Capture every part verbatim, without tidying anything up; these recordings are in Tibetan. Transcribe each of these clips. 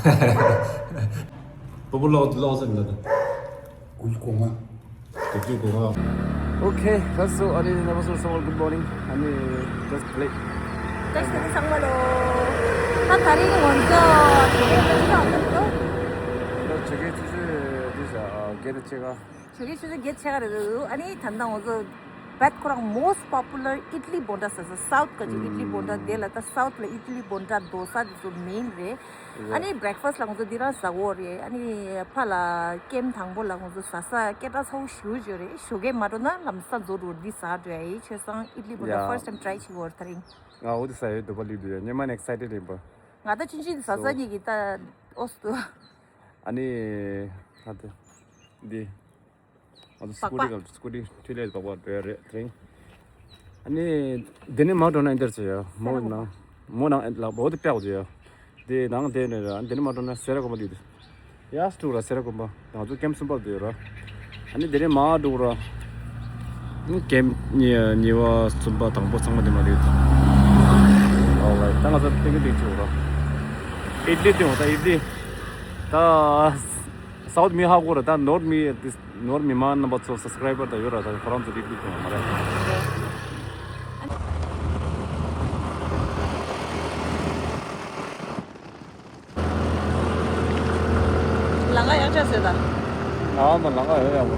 སྤོ་བོ་ལོག་ལོག་ཟེར་འདི་ད། དགུ་བཅུ་གོ་ལྔ། དགུ་བཅུ་གོ་ལྔ། Okay, that's so. ཨ་ནི་རྣམ་པ་ཚོ་ཚང་མ་good morning. ཨ་ནི་just play. བཀྲ་ཤིས་བདེ་ལེགས་ཚང་མ་ལོ། ད་དེ་རིང་ང་ཚོ་དེ་རིང་ང་ཚོ་ཨ་ནི་ད་ཆོས་རྒྱལ་ཆུ་ཚོད་འདི་ཟ་ཨ་བརྒྱད་དང་ཕྱེད་ཀ། ཆོས་རྒྱལ་ཆུ་ཚོད་བརྒྱད་ཕྱེད་ཀ་རེད་འདུག་ཨ་ནི་ད་ལྟ་ང་ཚོ་བད་ཁོ་རང་most popular ཨི་ཏི་ལི་བོན་ཌ་ཟ་ས། South ག་ཅིག་ཨི་ཏི་ལི་བོན་ཌ་དེ་ལ་ད་South ལ་ཨི་ཏི་ལི་བོན་ཌ་དོ་ས་དེ་ཚོ་main རེད། ཨ་ནི་breakfast ལ་ང་ཚོ་འདི་རང་ཟ་གོ་རེད། ཨ་ནི་ཕ་ལ་ཀེམ་དང་པོ་ལ་ང་ཚོ་ཟ་ས་སྐད་གྲགས་ཚ་བོ་ཞེ་པོ་ཅིག་རེད། ཞོགས་ཀས་མ་འགྲོ་ན་ལམ་སང་རྫོགས་འགྲོ་འདི་ཟ་འགྲོ་ཡ་ཡིན། བྱས་ཙང་ཨི་ཏི་ལི་བོན་ཌ་first time try བྱེད་གོ་རེད་དེ་རིང་། ང་འོ་དེ་ཟ་ཡོད་འདོད་པ་སླེབས་འདུག་ཡ། སྙེ་མ་ནས་excited ཡིན་པ། ང་ད་ཆུང་ཆུང་དེ་ཟ་ས་གཉིས་ཀྱི་ད་ཨོ་སི་ཏུ། ཨ་ནི་ད་དེ་འདི། ང་ཚོ་སི་ཀུ་ཊི་ག་སི་ཀུ་ཊི་ཐོས་ལས་སྦག་སྦག་འགྲོ་ཡ་རེད་དེ་རིང་། ཨ་ནི་འདི་ནས་མར་འགྲོ་ན་འདིར་ཆེ་ཡ་མོ་ནང་མོ་ནང་ལག་པ་འོ་དེ་པེག་ཡོད་ཡ། དེ་ནང་དེ་ནས་ར་འདི་ནས་མར་འགྲོ་ན་སེ་ར་དགོན་པ་འདི་འདུག་ཡ་སི་ཀྲུག་ར་སེ་ར་དགོན་པ་ང་ཚོ་ཀེམ་གསུམ་པ་འདི་ཡོད་ར། ཨ་ནི་དེ་ནས་མར་འགྲོ་ར། ཀེམ་གཉིས་གཉིས་པ་གསུམ་པ་དང་པོ་ཚང་མ་དེ་མ་རེད། ཨོ་ལའི་ད་ང་ཚོ་ཏིང་ཏིང་ཆུ་ར། ཨིད་ལི་ཏིང་ད་ཨིད་ལི། ད། South མི་ཧ་གོ་ར། ད་North མི་དེ་North མི་མང་རྣམ་པ་ཚོ་subscriber ད་ཡོད་ར། ད་ཁོ་རང་ཚོ་རིག་རིག་ཐུབ་མ་རེད། ལང་ཀ་ཡག་ཆ་ཟེར་ད། ཨ་མ་ལང་ཀ་ཡོད་ཡག་པོ།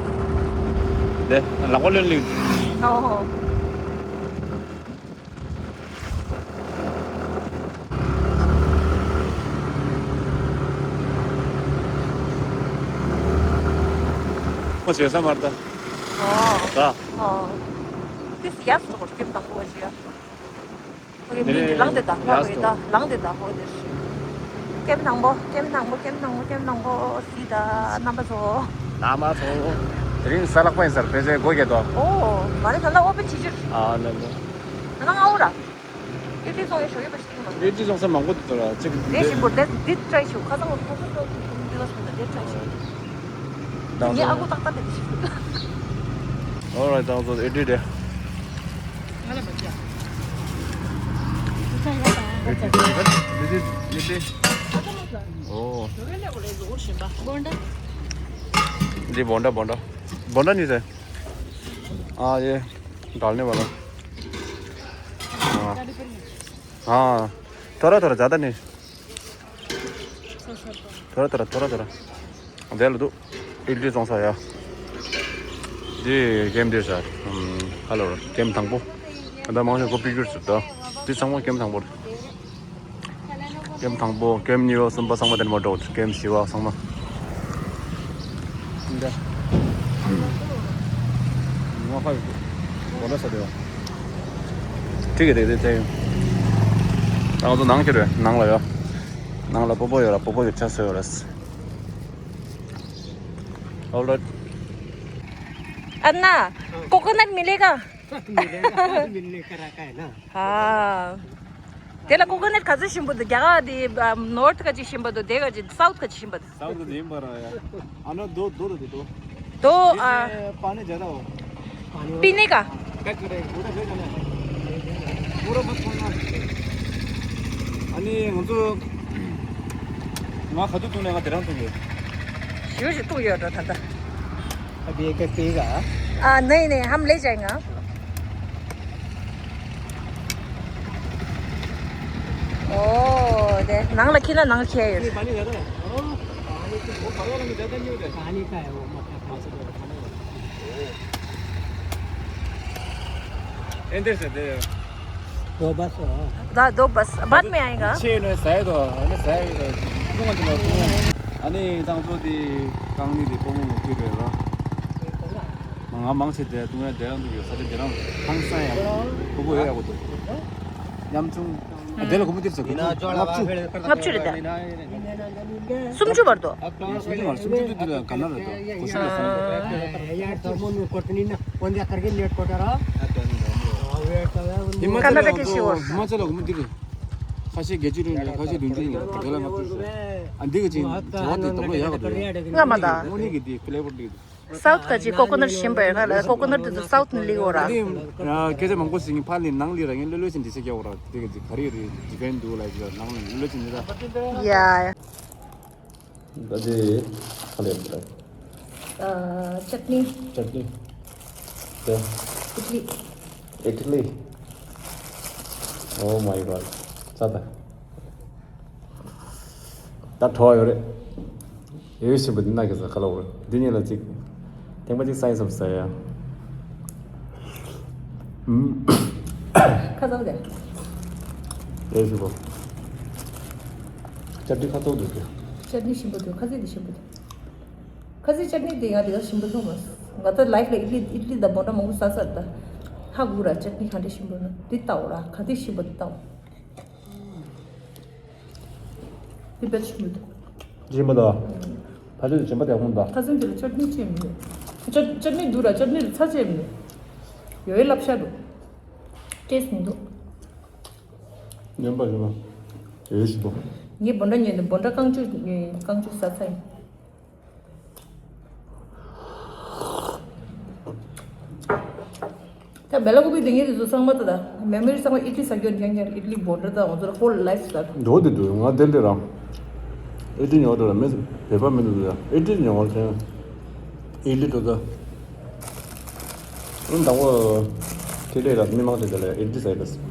དེ་ལག་པ་ལོན་ལིག་ཨོ་ཧོ། ཁོ་བྱེད་ས་མར་ད། ཨོ། ད། ཨོ། དེ་ཡག་སོ་ཁོ་སྐྱེམ་དང་པོ་བྱེད་ཡ། ཁོ་གི་མིང་དེ་ལང་དེ་ད་ལང་དེ་ད་ལང་དེ་ད་ཧོ་དེ། ཀེམ་དང་པོ་ཀེམ་དང་པོ་ཀེམ་དང་པོ་ཀེམ་དང་པོ་སི་ད་རྣམ་པ་ཚོ། རྣམ་པ་ཚོ། དེ་རིང་གཟའ་ལྷག་པ་ཡིན་ས་རེད། ཕལ་ཆེར་སྒོ་རྒྱག་དོ། ཨོ། མ་རེད་ད་ལ་ཨོ་པན་བྱེད་རྒྱུ། ཨ་ལེ་ལེ། ང་ང་འོ་ར། ཡོད་དེ་སོང་ཡོད་ཞོ་ཡོད་པ་ཞིག་མ། ཡོད་དེ་སོང་ས་མང་པོ་འདུག་ད་ར་ཅིག་དེ་ཞིག་པོ་དེ་འདི་ཊ་རའི་ཞུ་ཁ་སང་ཁ་སང་ཁ་སང་འདི་ལ་སོང་ད་དེ་ཊ་རའི་ཞུ། ངས་ཨ་ཁུ་ཏག་ཏག་དེ་འདི་ཞིག་འདུག Alright, ད་ང་ཚོ་ཨེ་ཏི་དེ། ང་ལ་མ་བྱ། ཨེ་ཏི་ཨེ་ཏི་ཨེ་ཏི། ཨོ། འདི་བོན་ཌ་བོན་ཌ། བོན་ཌ་ནི་ཟེར། ཨ་ཡེ། ཌལ་ནི་བ་ལ། ཨ། ཨ། ཐོ་ར་ཐོ་ར་ཛ་ད་ནི། ཐོ་ར་ཐོ་ར་ཐོ་ར་ཐོ་ར། དེ་ལ་འདུག་ཨིད་ལི་བཙོང་ས་ཡ། འདི་ཀེམ་འདི་ཟ། ཧ་ལོ་ཀེམ་དང་པོ། ད་མང་ཤོས་ཁོ་པི་ཀུར་ཟེར་ད། འདི་ཚང་མ་ཀེམ་དང་པོ་རེད། ཀེམ་དང་པོ་ཀེམ་གཉིས་པ་གསུམ་པ་ཚང་མ་དེ་ནས་མར་འགྲོ། ཀེམ་བཞི་པ་ཚང་མ། འདི། ང་ཁ་ཡོད། གོ་ལ་ས་དེ་བ། ཁྲིག་གི་དེ་དེ་དེ། ང་ཚོ་ནང་ཁྱེར་བས་ནང་ལ་ཡོད། ནང་ལ་སྤོ་སྤོ་ཡོད་ར། སྤོ་སྤོ་གི་ཆ་སོ་ཡོད་ར། Alright. अन्ना, कोकोनट मिलेगा? मिलेगा, मिलने का रखा है ना। हाँ। དེ་ལ་ཀོ་ཀོ་ནཊ་ག་ཚོད་ཞིམ་པོ་འདུག་རྒྱ་གར་དེ་ནོར་ཐི་ག་ཅིག་ཞིམ་པོ་འདུག་དེ་ག་ཅིག་སའུཐ་ག་ཅིག་ཞིམ་པོ་འདུག South का नहीं पर आया। अनो दो दो दे दो। तो आ, पानी ज्यादा हो। पीने का? क्या करे? पूरा भेज देना। पूरा मत छोड़ना। अनि हुन्छ। ང་ཁ་ཐུག་ཐུག་ནས་ང་དེ་རང་ཐུག་ཡོད། ཞུ་ཞིག་ཐུག་ཡོད་འགྲོ་ད་ལྟ། अभी एक एक पिएगा। आ, नहीं, नहीं, हम ले जाएंगे। ཨོ། དེ་ནང་ལ་ཁྱེར་ན་ནང་ཁྱེར་ཡོད། ये पानी ज्यादा है। ओ, पानी तो वो पड़वा में ज्यादा नहीं होता है। पानी का है वो, मतलब। अच्छा, अच्छा, पानी का। अंदर से दे। दो बस हो। दा, दो बस। बाद में आएगा। छे ने साइड हो, ने साइड हो। कौन तो? अनि तंग तो दी, तंग नी दी, कौन हो? ང་མང་ཆེ་དེ་ཏུང་ཡ་དེ་རང་དུ་ཡོད་ས་དེ་དེ་རང་ཐང་སང་ཡ་ཁོ་བོ་ཡོད་ཡ་གོ་དུ་ཉམ་ཆུང་། དེ་ལ་གོ་མོ་དེར་ཟ་གོ་ལྔ་བཅུ། ལྔ་བཅུ་རེད་ད། སུམ་ཅུ་བར་དུ། སུམ་ཅུ་བར་སུམ་ཅུ་དུ་དེ་ལ་ག་ན་རེད་དོ། གོ་ཤི་ལ་སོང་། ཀ་ན་ཌ་གི་ཤི་བོར། ཧི་མ་ཅལ་ལ་གོ་མོ་དེ་རེད། ཁ་ཤས་བརྒྱད་ཅུ་རེད། ཁ་ཤས་བདུན་ཅུ་རེད། དེ་ལ་ལྔ་བཅུ་རེད། ཨ་འདི་གི་ཅིང་བྱ་བ་དེ་དོག་ལ་ཡག་ག་དུ་རེད། ལྔ་མ་ད། དངོས་གནས་ཀྱི་དེ་ཕི་ལེ་བར་དེ། སའུཐ་ག་ཅིག་ཀོ་ཀོ་ནཊ་ཞིམ་པ་ཡོད་ན་ལ། ཀོ་ཀོ་ནཊ་དེ་ཚོ་སའུཐ་ནས་སླེབས་ཡོད་ར། ཨ་ནི་སྐད་ཆ་མང་པོ་ཞིག་ཕར་ལས་ནང་ལས་ར་ངས་ལོས་ལོས་ཅིག་འདྲི་ཤེས་ཀྱི་ཡོད་ར། དེ་ག་ཅིག་ག་རེ་རེད། ཌི་ཕེན་ཌུ་ལའིག་ནང་ལས་ལོས་ལོས་ཅིག་འདྲི་ད། ཡ། ད་དེ་ག་ལས་པ་ལ། ཨ། ཅཊ་ནི། ཅཊ་ནི། དེ། ཨིཌ་ལི། ཨིཌ་ལི། Oh my god. ཙ་ད། ད་བྲོ་བ་ཡོད་རེད། ཡོད་ཞིམ་པོ་འདི་ན་གི་ས་ག་ལ་འོ། འདི་གཉིས་ལ་གཅིག་ཐེངས་པ་གཅིག་ས་ཡིན་བསམ་ས་ཡ། ཁ་ཚ་བ་དེ། ཡོད་ཞིམ་པོ། ཅཊ་ནི་ཁ་ཚ་བ་འདུག་གི། ཅཊ་ནི་ཞིམ་པོ་འདུག་ཁ་ཚིག་འདི་ཞིམ་པོ་འདུག་ཁ་ཚིག་ཅཊ་ནི་དེ་ང་དེ་ག་ཞིམ་པོ་མཐོང་མ་སོང་། ང་ད་ལའིབ་ལ་ཨིཌ་ལི་ཨིཌ་ལི་དང་བོན་ཌ་མང་པོ་ཟ་ཟ་ད། ཧ་གོ་ར་ཅཊ་ནི་ག་འདྲ་ཞིམ་པོ་ན་འདི་ལྟ་འོ་ར་ག་དེ་ཞིམ་པོ་འདི་ལྟ་འོ། འདི་དཔེ་ཞིམ་པོ་འདུག་ཞིམ་པོ་འདུག་ཕ་ཆོས་ཞིམ་པོ་དེ་ཧུང་འདུག་ཁ་ཚིག་འདི་ལ་ཅཊ་ནི་ཅི་མི་འདུག་ཅཊ་ཅཊ་ནི་འདུག་ར་ཅཊ་ནི་ལ་ཚྭ་ཅི་མི་འདུག་ཡོད་ལབ་ཤ་འདུག་ཏེས་མི་འདུག་སྙན་པ་ཞིམ་པོ། ཡོད་ཞིམ་པོ། ངས་བོན་ཌ་ཉོས་ནས་བོན་ཌ་རྐང་བཅུ་རྐང་བཅུ་ཟ་ཚར་ཡིན། ད་བེ་ལ་ཀུ་པི་དེ་ངས་དེ་ཚོ་ཚང་མ་ད་ད་མེ་མོ་རི་ཚང་མ་ཨིཌ་ལི་ཟ་རྒྱུ་རྐྱང་རྐྱང་ཨིཌ་ལི་བོན་ཌ་ད་ང་ཚོ་ལ་ཧོལ་ལའིབ་ཟ། འགྲོ་དེ་འདུག་ང་དེ་འདྲ་རང་ཨིཌ་ལི་ཉོ་འགྲོ་ལ་མེད་བོད་པ་མི་འདུག་ད་ཨིཌ་ལི་ཉོ་བ་ཅན་ཨིཌ་ལི་འགྲོ་ད། ཨུན་དང་པོ་དེ་འདྲ་ལ་མི་མང་དེ་འདྲ་ལ་ཨིཌ་ལི་ཟ་ཡི་ད།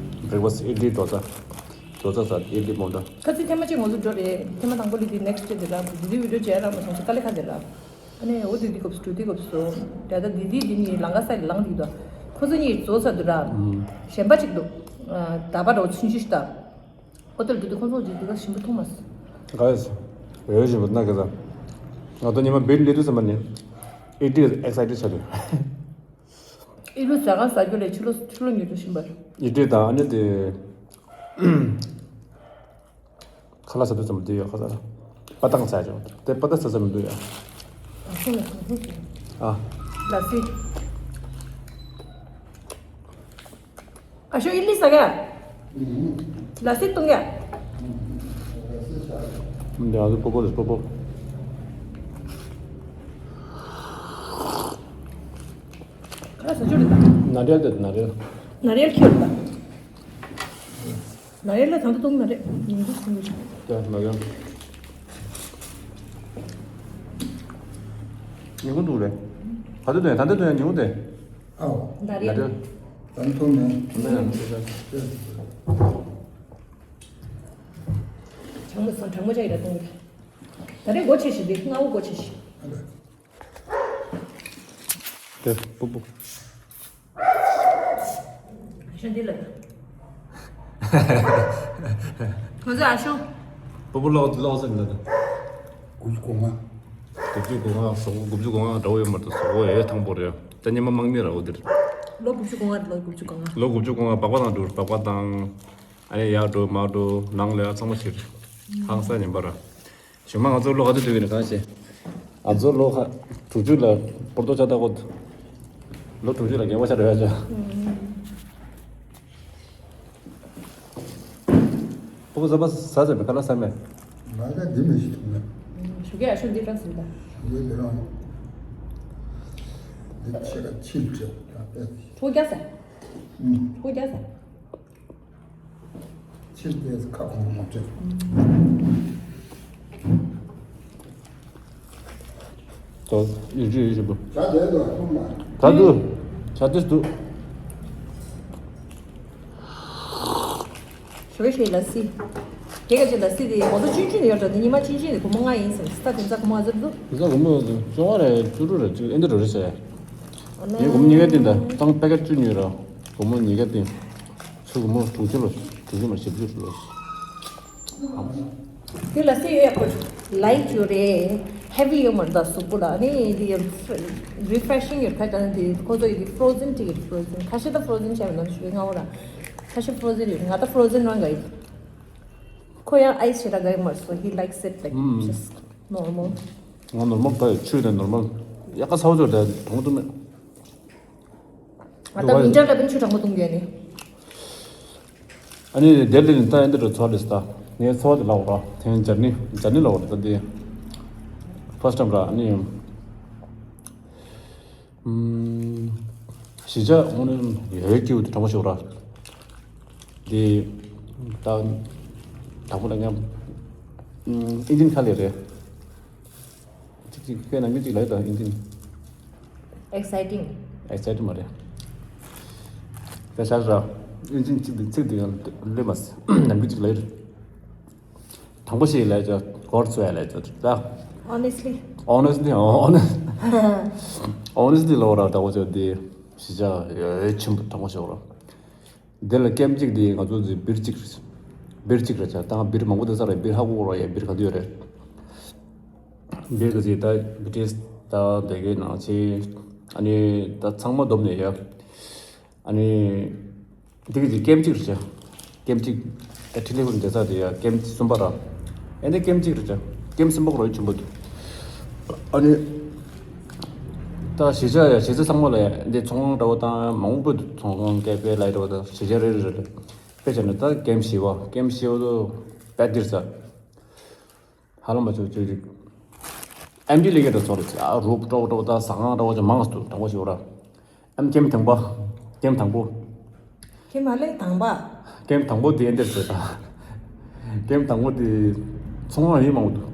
བྷྲེག་ཕ་སི་ཊི་ཨིཌ་ལི་འགྲོ་ད། ཇོ་ཚ་ཚ་ཨེ་ལི་མོ་འདྲ། ཁ་ཚིག་ཐེངས་མ་གཅིག་ང་ཚོ་འགྲོ་རེད། ཐེངས་མ་དང་པོ་ལི་དེ་ནེག་སི་ཊེ་དེ་ལ་དེ་དུས་བི་ཌིའོ་མཇལ་རག་མ་སོང་ཚེ་དཀའ་ལས་ཁག་དེ་ལ། ཨ་ནི་འོ་དེ་དེ་སྐབས་སུ་འགྲོ་དེ་སྐབས་སུ་ད་ལྟ་དེ་དེ་དེ་ནི་ལང་ཀ་ས་ལ་ལང་དེ་དུ། ཁོ་ཚོ་གཉིས་ཇོ་ཚ་དུ་ར། གཞན་པ་གཅིག་འདུག་ད་པ་འགྲོ་ཆུང་ཆུང་ཞིག་ད། ཨོ་ཏོལ་དུ་དུ་ཁོ་ཚོ་དེ་དེ་ག་ཞིམ་པོ་མཐོང་མ་སོང་། ག་ཡོད་སོང་། ཡོད་ཞིམ་པོ་ན་ག་ས། ང་ཚོ་ཉི་མ་བིལ་ལི་དུ་ས་མ་ནི། ཨེ་ཏི་ཨེག་སའི་ཊེ་ཌི་ཆགས་དུས། ཨི་ལུ་ཟ་ག་ཟ་རྒྱུ་ལས་ཆུ་ལོ་ཆུ་ལོ་ཉོ་རྒྱུ་ཞིམ་པ་རེད། ཨི་ཏི་དང་ཨ་ནི་དེ། ཁ་ལག་ཟ་དུས་ཙམ་དེ་ཡོད་ཁ་ཟ་ར། པ་ཏང་ཟ་ཅོ། དེ་པ་ཏ་ཟ་ཟ་མི་འདུག་ཡ། ཨ་ཤོ་ལ་ཟ་ཟ་ཟ། ཨ། ལ་སི། ཨ་ཤོ་ཨི་ལི་ཟ་ག་ལ་སི་བཏུང་ག་འདི་ཨ་ཟུ་པོ་པོ་རེད་པོ་པོ། ཁ་ལག་ཟ་ཅོ་རེད་ད། ན་རེལ་དེ་ན་རེལ། ན་རེལ་ཁྱེར་ད། ན་རེ་ལ་ད་དུང་ན་རེ་ཉིན་གུང་སོང་གི། ད་ན་རེ། ཉིན་གུང་འདུག་རེད། ག་དུས་དོན་ད་ལྟ་དོན་ཉིན་གུང་དེ། ཨའོ། ན་རེ། ན་རེ། ད་དུང་ནས། ན་རེ། གྲང་མོ་སོང་གྲང་མོ་ཅག་ཡིན་ད་གཏོང་གི། ད་རེ་སྒོ་ཕྱེ་ཞིག་འདི་སྔ་བོ་སྒོ་ཕྱེ་ཞིག་དེ་སྤུ་སྤུ། ཤ་འདི་ལ། ཁོ་ཚོ་ཨ་ཤོ། སྤུ་སྤུ་ལོག་ལོག་ཟེར་ལ། དགུ་བཅུ་གོ་ལྔ། དགུ་བཅུ་གོ་ལྔ་ཟོག་དགུ་བཅུ་གོ་ལྔ་འདྲ་བོ་ཡོད་མ་རེད་ཟོག་ཨེ་ཐང་པོ་རེད། ད་ཉི་མ་དམག་མི་ར་འོ་འདིར། ལོ་དགུ་བཅུ་གོ་ལྔ་ལོ་དགུ་བཅུ་གོ་ལྔ། ལོ་དགུ་བཅུ་གོ་ལྔ་སྦག་སྦག་དང་འགྲོ་སྦག་སྦག་དང་། ཨ་ནི་ཡར་འགྲོ་མར་འགྲོ་ནང་ལ་ཡར་ཚང་མ་ཕྱིར། ཧང་སང་ཉིན་པ་ར། གཞུག་མ་ང་ཚོ་ལོ་ག་ཚོད་སྡོད་ཀྱི་ནི་གང་ཤེས། ང་ཚོ་ལོ་ཁ་དྲུག་ཅུ་ལ་པོར་ཏོ་ཆ་ད་གོ། ལོ་དྲུག་ཅུ་ལ་རྒན་པ་ཆ་འགྲོ་ཡ་ཆ། ཕྲུ་གུ་ཟ་མ་ཟ་ཟ་མེད་ཁ་ལག་ཟ་མེད། ང་ལ་འདི་མི་ཤེས་ཐུབ་ན། ཞུ་གི་ཨ་ཤོ་འདི་རང་ཟིན་ད། ཞུ་གི་འདི་རང་། འདི་ཆེ་ག་ཕྱིར་བྲལ་ད་པས། ཕྲུ་གུ་རྒྱག་ཟ། ཕྲུ་གུ་རྒྱག་ཟ། ཕྱིར་ཏེ་ཁ་གོང་མ་བྲལ། ད་ཡིག་ཆུ་ཡིག་ཆུ་པོ། ད་དེ་ལ་ཐུག་མ། ད་དུ། ད་དུ་དུ། ཞོ་ཞེས་ལ་སི། དེ་ག་ཅིག་ལ་སི་དེ་ངོ་ཚ་ཆུན་ཆུན་ཡོད་འགྲོ་དེ་ཉི་མ་ཆུན་ཆུན་དེ་སྒོར་མོ་ལྔ་ཡིན་ཟེར་སི་ད་དེ་ཚ་སྒོར་མོ་ཨ་ཙི་འདུག་དེ་ཚ་སྒོར་མོ་བཅོ་ལྔ་རེད་བཅུ་དྲུག་རེད་བཅུ་ཨེ་འདི་འགྲོ་རེད་ཟེར། ངས་སྒོར་མོ་ཉིས་ཀ་སྟེང་ད་ཏང་པེ་ཀེ་ཊི་བཅུ་ཉོས་ར། སྒོར་མོ་ཉིས་ཀ་སྟེང་། ཚུར་སྒོར་མོ་དྲུག་ཅུ་ལ་དྲུག་ཅུ་མ་བཞི་བཅུ་ལ། དེ་ལ་སེ་ཡོད་ཡག་པོ་ལའིཊ་ཡོད་རེད། ཧེ་བི་ཡོད་མ་རེད་ད་གཟུགས་པོ་ལ་ནི་དེ་རི་ཕ་རེ་ཤིང་ཡོད་ཁ་ཅང་དེ་ཁོ་ཚོ་ཡི་ཕྲོ་ཟན་ཊི་ཡོད་ཕྲོ་ཟན་ཁ་ཤས་ད་ཕྲོ་ཟན་ཆ་མི་ནམ་ཞུ་བའི་ངའོ་ར་ཁ་ཤས་ཕྲོ་ཟན་ཡོད་ང་ད་ཕྲོ་ཟན་རང་ག་ཡིན། ཁོ་ཡང་ཨའི་སི་ཞེ་དྲག་དགའ་ཡི་མ་རེད། So he likes it like just normal. ང་ནོར་མལ་ད་ཆུ་དང་ནོར་མལ་ཡག་ག་ཚ་བོ་ཚོ་དེ་མཐོང་ཐུབ་མེད། ང་ད་ཝིན་ཊར་ལ་བིན་ཆུ་གྲང་མོ་བཏུང་རྒྱུ་ནི། ཨ་ནི་དེ་ལས་ནི་ད་ཨེ་འདི་རུ་ཚོ་རེད་ད། ངའི་ཚོ་དེ་ལ་འོ་ར་དེ་འཇར་ནི་འཇར་ནི་ལ་འོ་ར་ད་དེ། ཕར་སི་ཊི་ཊེམ་ར་ཨ་ནི། གཞིས་ཆགས་དངོས་གནས་ཡོད་ཀྱི་འདུག་གྲང་མོ་ཞིག་ར། དེ་ད་དང་པོ་ལ་ཉམས་ཨིན་ཇིན་ཁ་ལས་རེད། ཅིག་དཔེ་ནང་གི་ཅིག་ལབ་དང་ཨིན་ཇིན། Exciting. Exciting མ་རེད། དཔེ་ཤར་ར། ཨིན་ཇིན་ཅིག་འདི་ཚིག་འདི་ཡང་ལེ་མ་སི་ནང་གི་ཅིག་ལབ་རེད། དང་པོ་ཞིག་ལས་ཅོ་གོར་ཚོ་ཡ་ལས་ཅོ་ད། Honestly. Honestly, honest. Honestly ལོ་ར་ད་འོ་ཅོ་དེ་ཞི་ཅ་ཡོད་ཆེན་པོ་དང་པོ་ཞིག་ར། དེ་ལ་ཀེམ་གཅིག་དེ་ང་ཚོ་ཚོས་སྦིར་གཅིག་རེད། སྦིར་གཅིག་རེད་ཅག་ད་ང་སྦིར་མང་པོ་དེ་ས་རེད། སྦིར་ཧ་གོ་ར་ཡ་སྦིར་ག་དུས་ཡོད་རེད། སྦིར་ག་ཚིག་ད་བི་ཏི་ཨེས་ད་དེ་གའི་ནང་ཆེ། ཨ་ནི་ད་ཚང་མ་བསྡོམས་ནས་ཡ། ཨ་ནི་དེ་ག་ཚིག་ཀེམ་གཅིག་རེད་ཅག་ཀེམ་གཅིག་ད་ཁྲི་ལི་ཧུར་འདྲེ་ས་དེ་ཡ་ཀེམ་གསུམ་པ་ར། ཨེ་འདི་ཀེམ་གཅིག་རེད་ཅག་ཀེམ་གསུམ་པ་གོ་ར་ཡོད་ཆེན་པོ་འདུག་ཨ་ནི། ད་གཞིས་ཆགས་ཡ་གཞིས་ཆགས་ཚང་མ་ལ་ཡ་འདི་ཚོང་ཁང་འདྲ་བོ་དང་མང་པོ་འདུག་ཚོང་ཁང་ཀེ་ཕེ་ལ་ཡ་འདྲ་བོ་དང་གཞིས་ཆགས་རེ་རེ་རེ་རེ། དཔེ་བྱས་ན་ད་ཀེམ་བཞི་པ་ཀེམ་བཞི་པ་དུ་པད་འདིར་ས། ཧ་ལམ་པ་ཚོ་ཚོ་ཅིག་ཨེམ་ཌི་ལི་ཀེ་འདྲ་ཚོ་རེ་ཚ་རུབ་ཀྲོག་ཀྲོག་ད་ཟ་ཁང་འདྲ་བོ་ཅིག་མང་སུ་དང་པོ་ཞིག་ར། ཨེམ་ཀེམ་དང་པ། ཀེམ་དང་པོ། ཀེམ་མ་ལེ་དང་པ། ཀེམ་དང་པོ་དེ་འདིར་ཟེར་ད། ཀེམ་དང་པོ་དེ་ཚོང་ཁང་ཡིན་མང་པོ་འདུག་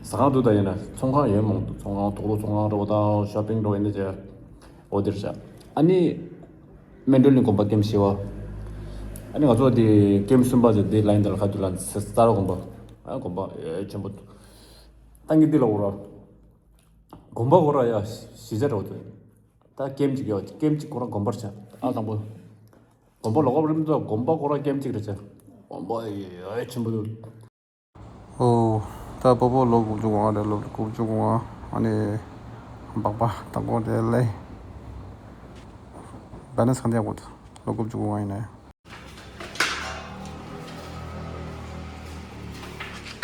ཟ་ཁང་འདུག་ད་ཡིན་ན་ཚོང་ཁང་ཡོད་མང་པོ་འདུག་ཚོང་ཁང་དུག་ལོག་ཚོང་ཁང་འདྲ་བོ་དང་ཤོ་པིང་འདྲ་བོ་ཡིན་ན་ཅེ། འོ་དེར་བཞག་ཨ་ནི། སྨན་སྒྲོལ་གླིང་དགོན་པ་ཀེམ་བཞི་པ། ཨ་ནི་ང་ཚོ་དེ་ཀེམ་གསུམ་པ་ཅེ་དེ་ལ་ཡིན་ད་ལ་ཁ་ཐུག་ལ་ས་ར་དགོན་པ། ཨ་དགོན་པ་ཡོད་ཆེན་པོ་འདུག་ཏང་གི་འདི་ལ་འོ་ར། དགོན་པ་འོ་ར་ཡ་གཞིས་ཆགས་འདྲ་བོ་དེ། ད་ཀེམ་གཅིག་ཡོད་ཀེམ་གཅིག་ཁོ་རང་དགོན་པར་བྱ། ཨ་དང་པོ། དགོན་པ་ལོགས་ཀ་རིམ་གྲོ་དགོན་པ་ཁོ་རང་ཀེམ་གཅིག་རེད་བྱ། དགོན་པ་ཡོད་ཆེན་པོ་འདུག་ཨོ། ད་སྤོ་བོ་ལོ་དགུ་བཅུ་གོ་ལྔ་རེད། ལོ་དགུ་བཅུ་གོ་ལྔ། ཨ་ནི་སྦག་སྦག་དང་པོ་དེ་ལས་བེ་ལེན་སི་གང་དེ་ཡག་པོ་འདུག་ལོ་དགུ་བཅུ་གོ་ལྔ་ཡིན་ནའི།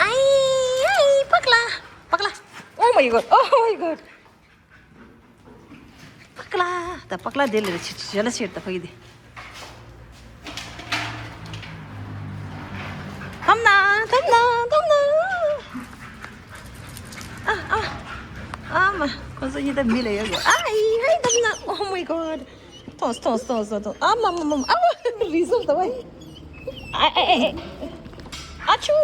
ཨའི་ཨའི་པག་ལ། པག་ལ། Oh my god, oh my god. པག་ལ། ད་པག་ལ་དེ་ལས་ཆི་ཆི་ལ་ཆེར་ད་ཕ་གི་དེ། ཐམ་ན་ཐམ་ན་ཐམ་ན། ཨ་ཨ། ཨ་མ། ཁོ་ཚོ་གཉིས་ད་མི་ལ་ཡོད་གོ་ཨ་ཨི་ཧའི་ཐམ་ན། Oh my god. ཐོངས་ཐོངས་ཐོངས་ཐོངས། ཨ་མ་མ་མ་མ། ཨ་མ་རི་སོབ་ད་བ་ཡི། ཨ་ཨ་ཨ་ཨ། ཨ་ཆུ།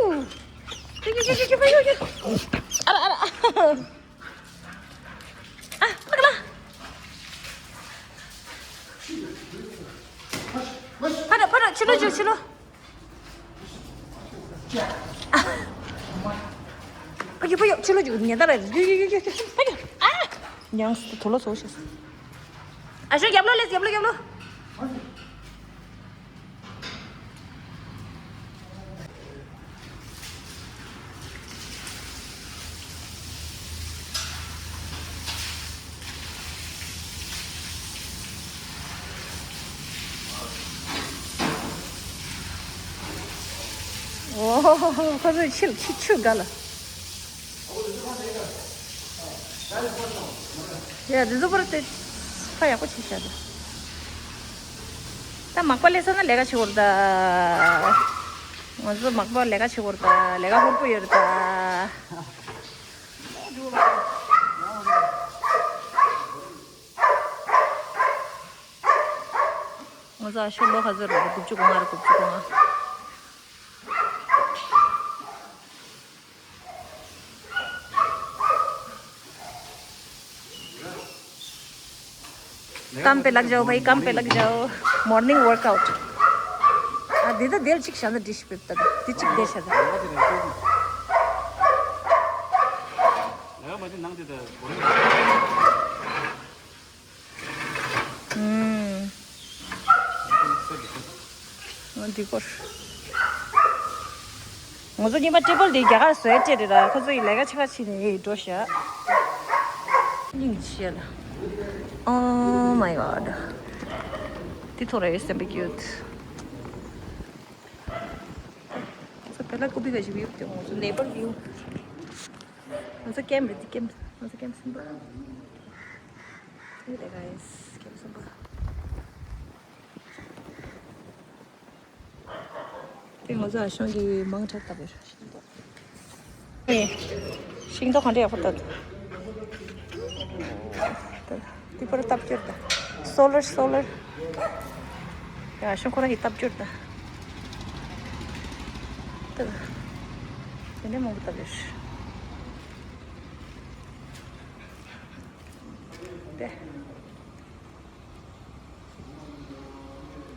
ཨ་ར་ཨ་ར་ཨ། ཨ་ཕ་གི་ལ། ཕ་ར་ཕ་ར་ཕྱི་ལོགས་འཇུག་ཕྱི་ལོགས། ཨ། ཕ་གི་ཕ་གི་ཕྱི་ལོགས་འཇུག་ཉལ་ད་ར་ཡུ་ཡུ་ཡུ་ཡུ་ཕ་གི་ཨ། མྱངས་སོ་དུ་ལོག་སོ་ཤེས། ཨ་ཞོ་རྒྱབ་ལོགས་ལས་རྒྱབ་ལོགས་རྒྱབ་ལོགས། ཨོ། ཁོ་ཚོས་ཕྱིར་ཕྱི་ཆུ་དགའ་ལ། ཡ་འདི་ཚོ་པར་དེ་ཕ་ཡག་པོ་བྱས་བཞག་འདུག་ད་མག་པ་ལས་ས་ན་ལས་ཀ་བྱེད་དགོས་རེད་ད། ང་ཚོ་མག་པ་ལས་ཀ་བྱེད་དགོས་རེད་ད། ལས་ཀ་ཧུར་པོ་ཡོད་རེད་ད། ང་ཚོ་ཨ་ཤོ་ལོ་ག་ཚོད་རེད། དགུ་བཅུ་གོ་ལྔ་རེད། དགུ་བཅུ་གོ་ལྔ། काम पे लग जाओ भाई, काम पे लग जाओ। Morning workout. ཨ་འདི་ད་དེ་ལ་གཅིག་བཞག་ན་འགྲིག་ཤི་པེབ་ད། འདི་གཅིག་དེ་བཞག་ད། ཨུམ། འདི་སྐོར། ང་ཚོ་གཉིས་པ་ཊེ་བལ་དེ་རྒྱ་གར་བཟོས་སྤྲད་རེད་ར། ཁོ་ཚོ་ཡི་ལས་ཀ་ཆེ་ཁ་ཕྱིན་ནས་འགྲོ་ཤག་སྙིང་རྗེ་ལ། Oh my god. འདི་ཐོ་རེ་སེམས་པ་ཀྱུ་ཊི། ང་ཚོ་བེ་ལ་ཀུ་པི་ག་ཞིག་ཡོད་དེ། ང་ཚོ་ནེ་བར་ཡོད། ང་ཚོ་ཀེམ་རེད་དེ་ཀེམ། ང་ཚོ་ཀེམ་གསུམ་པ། Hey there guys, ཀེམ་གསུམ་པ། དེ་ང་ཚོ་ཨ་ཞང་གི་མང་དྲགས་བཏབ་ཡོད་རེད། ཤིང་ཏོག་གང་འདྲ་ཡག་པོ་བཏབ་འདུག་དེ་པར་བཏབ་སྐྱོར་དང་། སོ་ལར་སོ་ལར། ཡ་ཤོང་ཁོ་རང་གིས་བཏབ་སྐྱོར་དང་། དེ་འདྲ་མང་པོ་བཏབ་ཡོད་རེད། དེ།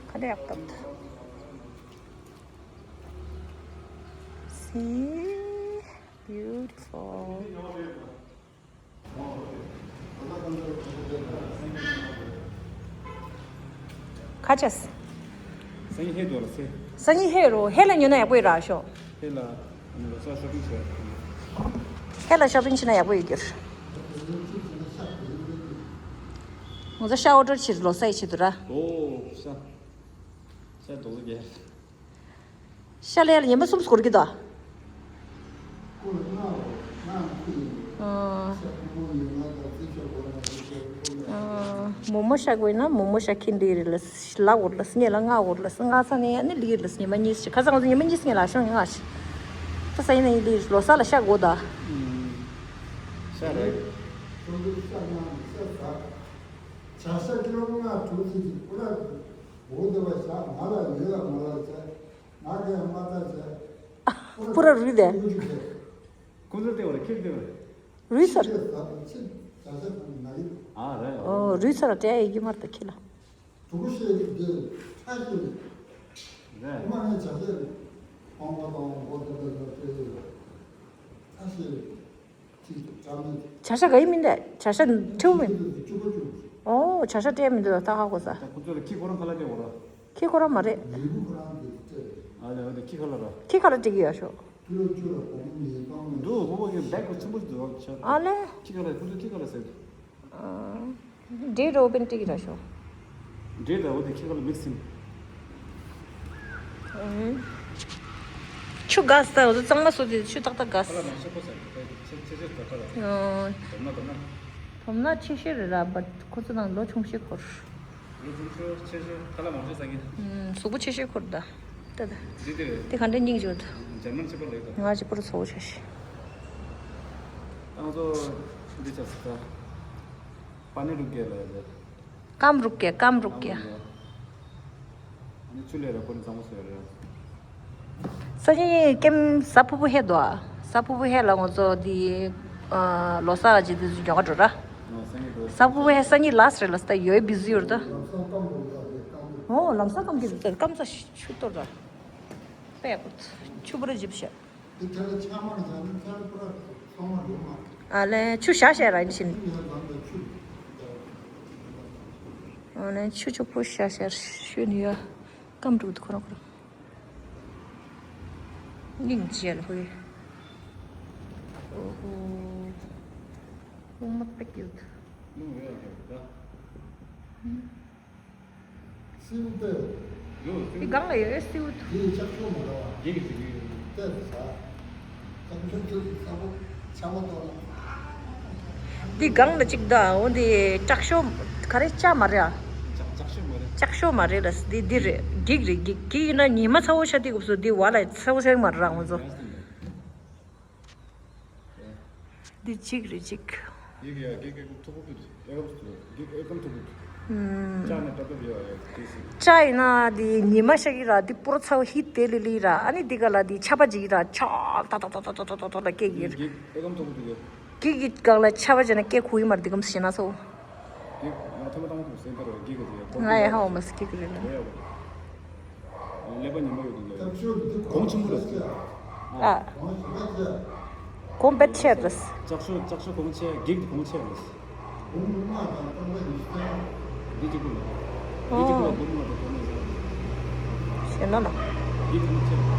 ག་འདྲ་ཡག་པོ་འདུག See, beautiful. ཁ་ཅེས། སང་ཉིན་ཧེ་འགྲོ་ལ་སེ། སང་ཉིན་ཧེ་རོ། ཧེ་ལ་ཉོ་ན་ཡག་པོ་ཡོད་ར་ཤོ། ཧེ་ལ་ལོ་གསར་ཤོ་པིང་བྱས། ཧེ་ལ་ཤོ་པིང་བྱས་ན་ཡག་པོ་ཡོད་གྱུར། ང་ཚོ་ཤ་ཨོ་ཌར་བྱེད་ལོ་གསར་ཡི་ཆེད་དུ་ར། ཨོ་ཤ། ཤ་རྡོག་རྡོག་རྒྱག་ཤ་ལས་ལ་ཉི་མ་གསུམ་སྐོར་གྱི་དོ། མོག་མོག་ཤ་དགོས་ན་མོག་མོག་ཤ་ཁྱེར་འདི་རེད་ལ། ལ་འོར་ལ་སྙེ་ལ་ང་འོར་ལ་ང་འོར་ལ་ང་ཚ་ནས་ཡ་ནི་ལི་རེད་ལ། ཉི་མ་གཉིས་ཤིག་ཁ་སང་ང་ཚོ་ཉི་མ་གཉིས་སྙེ་ལ་ཤོང་ཡོང་ང་ཤི། ད་ས་ཡིན་ན་ཡིན་ལི་ལོ་གསར་ལ་ཤ་དགོས་ད། ཤ་རེད། བྱ་ཤ་ཀི་ལོ་ལྔ་དྲུག་ཙམ་ཅིག་པུ་ར་འོ་དེ་བ་ཤ་ང་ལ་ཡོད་ལ་མ་ལ་བྱ། ང་གི་མ་ལྟ་བྱ། པུ་ར་རུལ་དེ། ཁོང་ཚོ་ལྟེ་བ་རེད། ཁྱེད་ལྟེ་བ་རེད། རུལ་ཚར། ཨ་རེད། ཨོ་རུལ་ཚར་ལ་སྤྲད་ཡི་གི་མར་ད་ཁྱེད་ལ། དུ་ཤེས་ཀྱི་དེ་ཁ་ཤས་རེད། ཁོ་མ་ངས་བྱ་ཤ་རེད། ཁོང་པ་དང་འོ་དེ་དེ་ལ་སྤྲད་ཡོད། ཁ་ཤས་རེད། བྱ་ཤ་ག་ཡི་མིན་ད། བྱ་ཤ་ཁྲེའུ་མིན། ཨོ་བྱ་ཤ་སྤྲད་མི་འདུག་ད་ཧ་གོ་ས། ཁོ་ཚོ་ལ་ཁྱི་ཁོ་རང་ཁ་ལ་སྤྲད་འོ་ར། ཁྱི་ཁོ་རང་མ་རེད། ཨ་ལེ་ཨ་ལེ་ཁྱི་ཁ་ལ་ར། ཁྱི་ཁ་ལ་སྤྲད་ཀྱི་ཡོད་ཤོག་འདུག་ཧོ་བོ་གི་བེག་ཁོ་ཆེན་པོ་ཞིག་འདུག་ཨ་ལེ། ཁྱི་ཁ་ལ་ཁོ་ཚོ་ཁྱི་ཁ་ལ་ཟེར་འདུག་འབྲས་རོ་པན་སྤྲད་ཀྱི་ར་ཤོག་འབྲས་དང་འོ་དེ་ཁྱི་ཁ་ལ་མིག་སིན། ཆུ་གས་ད་འོ་ཚང་མ་སོ་དེ་ཆུ་ཏག་ཏག་གས། ཁ་ལ་མང་ཆེ་པོ་ཟ་ཆེ་ཆེ་ཆེ་ད་ཁ་ལ། དོམ་ན་དོམ་ན། དོམ་ན་ཆེ་ཤོས་རེད་ར། བ་ཁོ་ཚོ་ནང་ལོ་ཆུང་ཤོས་འཁོར། ལོ་ཆུང་ཤོས་ཆེ་ཤོས་ཁ་ལ་མང་ཤོས་ཟ་གི། གཟུགས་པོ་ཆེ་ཤོས་འཁོར་ད། ད་ད། འདི་དེ་རེད། དེ་ག་འདྲ་སྙིང་རྗེ་བ་ད། འཇར་མན་ཆེ་པོ་ལེགས་ད། ང་ཅི་པོ་ར་ཚ་བོ་ཆ་ཤི། ང་ཚོ་འདི་ཆ་སི་ད། པ་ནི་རུ་གེ་ལ་ཡ་ད། ཀམ་རུག་ཀྱ། ཀམ་རུག་ཀྱ། ནི་ཆུ་ལས་ར་ཁོ་ནི་གཙང་མ་སོ་ཡ་ར། སང་ཉིན་ཀེམ་གཟའ་ཕུར་བུ་ཧེ་དོ། གཟའ་ཕུར་བུ་ཧེ་ལ་ང་ཚོ་འདི་ལོ་གསར་ལ་ཅི་འདི་ཚོ་ཉོ་ག་འགྲོ་ར། གཟའ་ཕུར་བུ་ཧེ་སང་ཉིན་ལ་སི་རེད་ལ་སི་ད་ཡོད་བི་ཟི་ཡོད་ར་ད། ཨོ་ལམ་སང་ཀམ་གི་ཀམ་ཚ་ཆུ་གཏོར་ར། པས་ཆུ་བུར་འཇིབ་ཤ། དེ་ཁ་ལ་ཆ་མ་བཞག་ན་ཁ་ལ་པུ་ར་ཚང་མ་འགྲོ་མ། ཨ་ལེ་ཆུ་བཞག་བཞག་ར་ཡིན་ཕྱིན། ཨ་ལེ་ཆུ་ཆུ་པོ་བཞག་བཞག་ཤོད་ནི་ཡ། སྐམ་འགྲོ་གི་འདུག་ཁོ་རང་ཁོ་རང་། སྙིང་རྗེ་ལ་ཧོ་ཡ། ཨོ་ཧོ། ཨོ་མ་པེ་ཀྱུད། སེའུ་སྟེ། འདི་སྒང་ལ་ཡོད་སེའུ་ཐུ། འདི་ལྕགས་ཤོག་མ་རེད་བ། འདི་གི་འདི་གི་སྟེ་ཟ། ལྕགས་ཤོག་ཐུ་ས་བོ་ཆ་བོ་ཏོ་ལ། འདི་སྒང་ལ་གཅིག་ད་འོ་འདི་ལྕགས་ཤོག་ག་རེ་ལྕགས་མ་རེད་ཨ། ལྕགས་ལྕགས་ཤོག་མ་རེད། ལྕགས་ཤོག་མ་རེད་ལ་འདི་འདི་རེད། འགྱིག་རེད་འགྱིག་འགྱིག་ཡིན་ན་ཉི་མ་ཚ་བོ་ཤ་འདི་གུབ་སོ་འདི་བ་ལ་ཚ་བོ་ཤ་མ་རེད་རང་ཚོ། འདི་གཅིག་རེད་གཅིག་འདི་གི་ཡ་གེ་གེ་ཐུག་པོ་ཕུད་ཨེ་གམ་ཐུག་པོ་ཕུད། ཨེ་གམ་ཐུག་པོ་ཕུད། ཅ་ན་ཏ་ཏ་བི་ཡ་ཡ་དེ་སི། ཅ་ཡིན་ན་འདི་ཉི་མ་ཤ་གི་ར་འདི་པོ་ར་ཚ་བོ་ཧི་དེ་ལི་ལི་ར། ཨ་ནི་འདི་ག་ལ་འདི་ཆ་པ་ཅིག་ར་ཆ་ཏ་ཏ་ཏ་ལ་སྐད་གི་ར། གེ་གེ་ཨེ་གམ་ཐུག་པོ་ཕུད། གི་གི་གང་ལ་ཆ་བ་ཅན་ན་སྐད་ཁུ་ཡི་མར་འདི་གམ་ཞེ་ན་སོ། གི་ང་ཐོག་མ་ཐོག་མ་ཐུག་སེམས་པར་གི་གི་དེ་ང་ཡ་ཧ་འོ་མ་སི་གི་གི་རེད་ན། ཀླད་པ་ཉི་མ་ཡོད་དུ་ལས། གོང་ཆེན་པོ་རེད། ཨ། གོང་བེད་ཆེ་རེད། ལྕགས་ཤོག་ལྕགས་ཤོག་གོང་ཆེ་གེག་དེ་གོང་ཆེ་རེད། འདི་གཅིག་པུ་ལ། འདི་གཅིག་པུ་ལ་འབུམ་ལྔ་དང་གོང་ནས་ཟེར། ཞེ་ན་ན། འདི་གོང་ཆེ་རེད།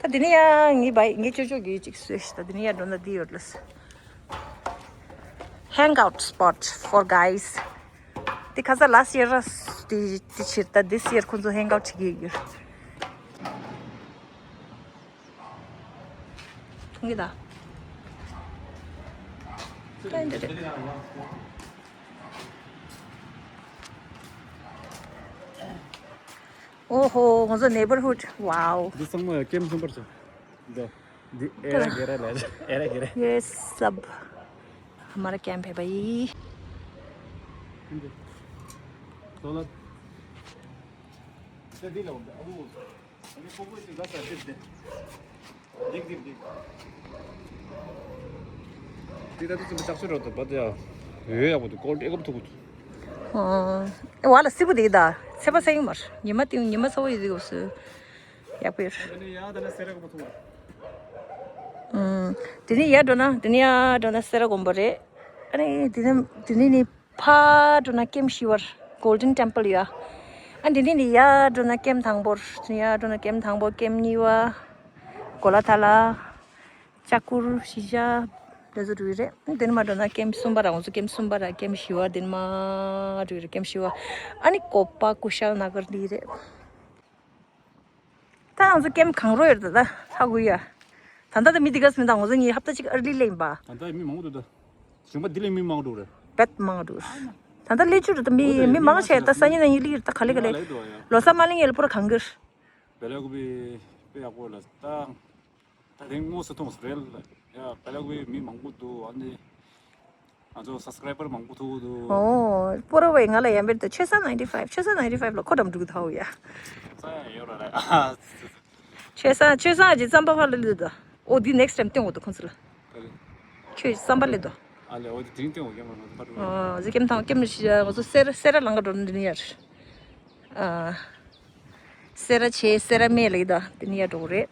ད་འདི་ནི་ཡང་ངའི་བའི་ངའི་ཅོ་ཅོ་གིས་ཅིག་བཟོས་ཤི། ད་འདི་ནི་ཡང་འགྲོ་ན་འདི་ཡོད་ལ། Hang out spot for guys. འདི་ཁ་ས་last year ར་འདི་འདི་ཕྱིར་ད་this year ཁོང་ཚོ་hang out བྱེད་ཀྱི་ཡོད། མཐོང་གི་ད། ཀ་འདི་རེད། ཨོ་ཧོ། ང་ཚོ་neighborhood. Wow. འདི་ཚང་མ་ཡང་ཀེམ་གསུམ་པར་བྱ། འདི་འདི་ཨེ་ར་གེ་ར་ལ་ཨེ་ར་གེ་ར། Yes, sub. हमारा कैंप है भाई. འདི་ཚོ་ལ་ཤ་འདི་ལ་འོང་འདི་ཨ་བུ། འདི་ཕོ་བོ་ཅིག་ལ་ས་འདི་འདི། འདི་འདི་འདི། འདི་ད་དུ་ཚིམ་པ་ལྕགས་ཤོག་རོ་ཏོ་བ་དུ་ཡ། ཡོད་ཡག་པོ་འདུག་ཀོལ་ཌི་ཨེ་ཀབ་ཐུག་པོ་འདུག་ཨོ། ཨེ་བ་ལ་སི་པོ་དེ་ད་ཚེ་པ་ས་ཡིན་མར་ཉི་མ་ཏིང་ཉི་མ་ཚ་བོ་ཡི་དེ་གོ་སུ་ཡག་པོ་ཡོད། ཨ་ནི་ཡ་ད་ན་སེ་ར་ཀ་པོ་ཐུག་པོ། ཨུམ། དེ་ནི་ཡར་འགྲོ་ན་དེ་ནི་ཡར་འགྲོ་ན་སེ་ར་དགོན་པ་རེད། ཨ་ནི་དེ་ནི་དེ་ནི་ནི་ཕར་འགྲོ་ན་ཀེམ་ཤི་ཝར་Golden Temple ཡ། ཨ་དེ་ནི་ནི་ཡར་འགྲོ་ན་ཀེམ་དང་པོར་དེ་ནི་ཡར་འགྲོ་ན་ཀེམ་དང་པོ་ཀེམ་གཉིས་པ་གོ་ལ་ཐ་ལ། ལྕགས་ཀུར་ཤི་ཤ་དེ་ཚོ་འགྲོ་གི་རེད། དེ་ནི་མར་འགྲོ་ན་ཀེམ་གསུམ་པ་ར་ང་ཚོ་ཀེམ་གསུམ་པ་ར་ཀེམ་བཞི་བ་དེ་ནི་མར་འགྲོ་གི་རེད། ཀེམ་བཞི་བ། ཨ་ནི་ཀོ་པ་ཀུ་ཤལ་ན་གར་འདི་རེད། ད་ང་ཚོ་ཀེམ་གང་རོ་ཡོད་ད་ད་ཧ་གོ་ཡ། ད་ལྟ་ད་མི་འདི་ག་སི་མི་ད་ང་ཚོ་གཉིས་ཧབ་ཏ་གཅིག་ཨར་ལི་ལེན་པ། ད་ལྟ་མི་མང་པོ་འདུག་ད། ཞིང་པ་འདི་ལས་མི་མང་པོ་འདུག་རེད། བེད་མང་པོ་འདུག་ད་ལྟ་ལས་བཅུ་རེད་ད་མི་འོ་ད་མི་མི་མང་མང་ཆེ་ཆེ་ད་ད་ས་ཉིན་ན་ཡིན་ལི་ཡིར་ད་ག་ལེ་ག་ལེ། ལ་ཡོད་འདུག་ཡ། ལོ་ས་མ་ལིང་ཡེ་ལ་པུ་ར་གང་གིར། བེ་ལ་ཀུ་པི་དཔེ་ཡག་པོ་ལ་ད། ད་དེང་དངོས་སུ་མཐོང་སོང་རེད་ལ། ཡ་བེ་ལ་ཀུ་པི་མི་མང་པོ་འདུག་ཨ་ནི། ང་ཚོ་སབ་སི་ཀ་རའི་བར་མང་པོ་ཐུག་འདུག་ཨོ། སྤོ་ར་བས་ང་ལ་ཡང་བེར་ཏེ་ཆོས་ས་ninety five ཆོས་ས་ninety five ལ་ཁོ་འགྲམ་འགྲུག་ཐའོ་ཡ། ས་ཡ་ཡོད་ར་ར། ཆོས་ས་ཆོས་ས་ཅི་རྩམ་པ་ཕ་ལ་ལུད་ད། ཨོ་འདི་next time སྟོན་འོ་ད་ཁོང་ཚོ་ལ། ཁྱོད་རྩམ་པ་ལེ་ད། ཨ་ལེ་འོ་འདི་དེང་སྟོན་འོ་ཀེམ་ར་ང་ཚོ་ཕ་རུ། ཨོ་ཟི་ཀེམ་ཐང་ཀེམ་ཤི་ང་ཚོ་སེ་ར་སེ་ར་ལང་ག་འགྲོ་འདི་ནི་ཡར། ཨ། སེ་ར་ཆེ་སེ་ར་མེ་ལེ་ད་འདི་ནི་ཡར་འགྲོ་རེད།